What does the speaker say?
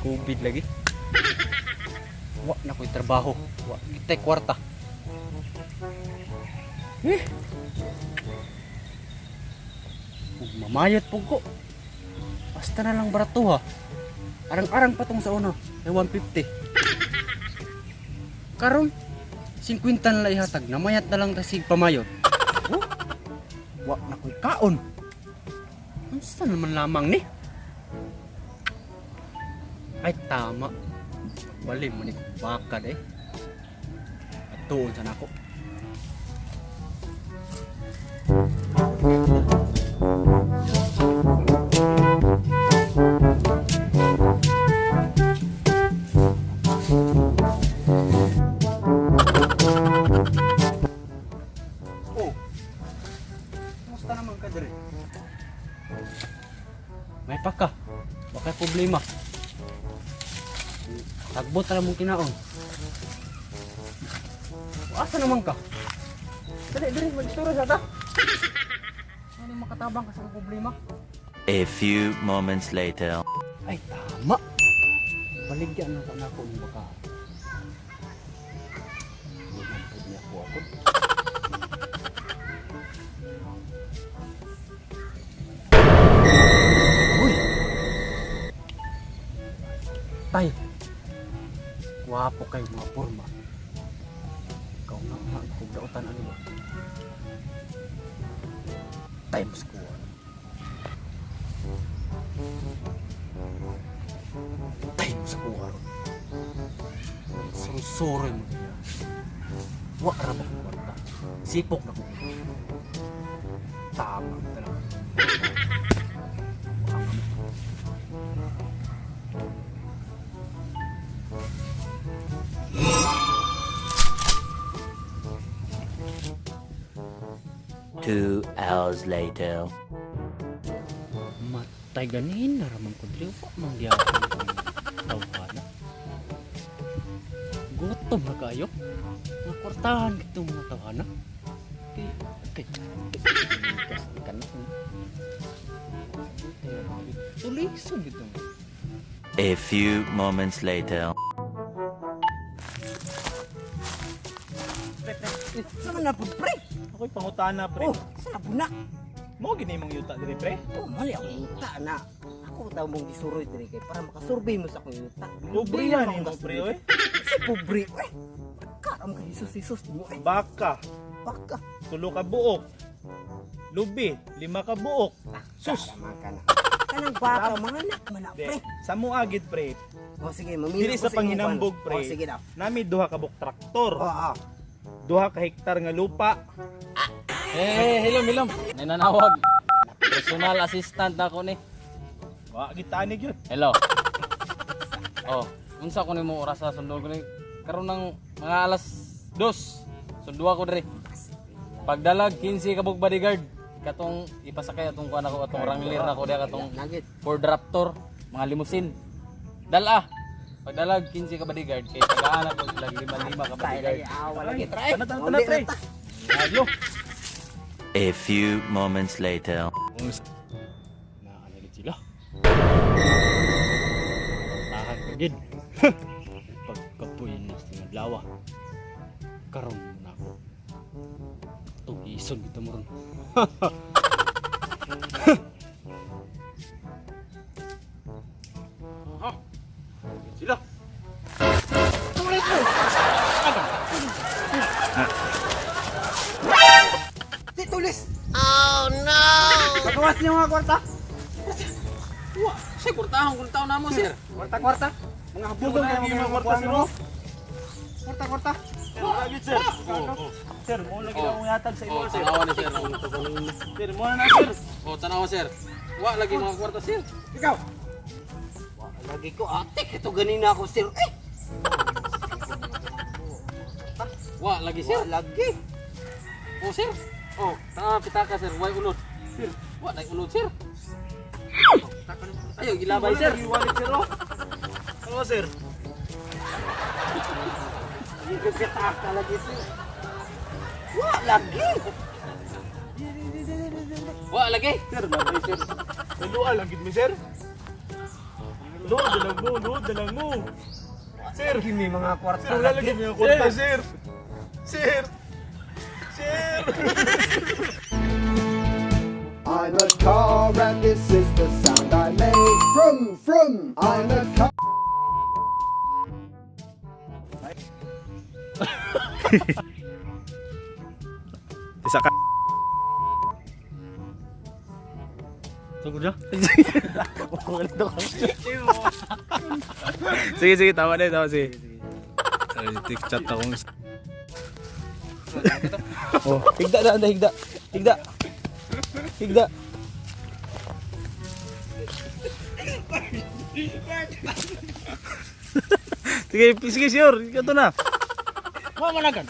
COVID lagi. Wa na ko'y trabaho. Wa kitay kwarta. Eh. Ug mamayot pug ko. Basta na lang barato ha. Arang-arang pa tong sa una. Ay 150. Karon 50 na lang ihatag. Namayat na lang tasig pamayot. Oh. Wa na ko'y kaon. Unsa naman lamang ni? Ay tama. Bali mo ni bakad eh. Atuon sa nako. Oh. Kumusta naman ka dere? May paka. Baka problema. Tagbot ra mong kinaon. Asa naman ka? Dali, dali, mag-istorya sa ta. Ano makatabang ka sa problema? A few moments later. Ay, tama. Baligyan na ko nung baka. Wala po niya ako ako. Uy! Tay! Gwapo kay mga porma. Ikaw nga nga, kugdautan ano ba? Times ko. Tay mo sa kuha ron. Surusuroy mo niya. Wa ra ba kong kwarta? Sipok na ko. Tama talaga. Wa ka mo. 2 hours later. Matay ganin na ramang ko diri wa man gyapon ang tawhana. Gutom na kayo. Mga kwartahan kitong mga tawhana. Kay kay kas kan na. Tulisan gito. A few moments later. Saan na po, pre? Ako'y pangutana, pre. Oh, saan na po na? Mo gini mong yuta diri, pre. Oh, mali ako yuta na. Ako daw mong gisuroy diri kay para makasurvey mo sa akong yuta. Pobre Hindi yan na imo, akong pre, oy. Si pobre, oy. Karam ka Jesus Jesus mo, ay. Baka, Baka. tulo ka buok. Lubi, lima ka buok. Sus. Karam ka na. Kanang baka mga anak man na, De, pre. sa mo agid, pre. Oh, sige, mamili Dili ko sa imong panghinambog, kuwan. pre. Oh, sige daw. Nami duha ka buok traktor, Oh, oh. duha ka hektar nga lupa. Eh, hilom, hilom. Nananawag. Personal assistant ako ni. Wa gid tanig yun. Hello. Oh, unsa ko nimo oras sa sundol ko ni? Karon ng mga alas 2. Sunduwa ko diri. Pagdalag 15 ka buok bodyguard. Katong ipasakay atong kuan ako atong Wrangler na ko diha katong Nagit. Ford Raptor, mga limousine. Dala. Pagdalag 15 ka bodyguard kay tagaan ako sila lima-lima ka Tay bodyguard. lagi awa lagi try. Tana, tana, tana, pre. Adyo. A few moments later. Na ano gid sila. Tahan ka gid. Pagkapoy na sa adlaw. Karon na ako. Tugison gid mo ron. Ha? Sila. Si tulis. Oh no. Pagawas niyo mga kwarta. Wa, sir, kurtahon kurtahon namo sir. Kwarta kwarta. Mga habugong Wala kayo lagi mga mga kwarta, sir, mo. oh. Kwarta kwarta. Sir, wala gid, sir. Oh, oh. Sir, mo lagi Oh. akong yatag sa imo, Oh, sir. tanawa ni sir. Sir, mo na na, sir. Oh, tanawa sir. Wa lagi mga kwarta sir. Ikaw. Wa lagi ko atik ito ganina ako sir. Eh, Wa lagi sir. wa lagi. Oh sir. Oh, tanawa pitaka sir, way ulod. Sir, wa nay ulod sir. Ayo gilabay sir. Wala lagi wallet, sir, oh. Ano, sir? Pitaka lagi sir. Wa lagi. Wa lagi. Sir, nabay, sir. Tulua lang gid mi, sir. Load na lang mo, load na lang mo. Sir, May mga kwarta. sir, wala lagi mga kwarta, sir. Sir. Sir. I'm a car and this is the sound I make. Vroom, vroom, I'm a car. Isa ka. Sugod na. Sige, sige, tama na, tama, sige. Ay, tik chat akong isa. Oh, higda na, higda. Higda. Higda. Sige, sige, sure. Ito na. Wa managan.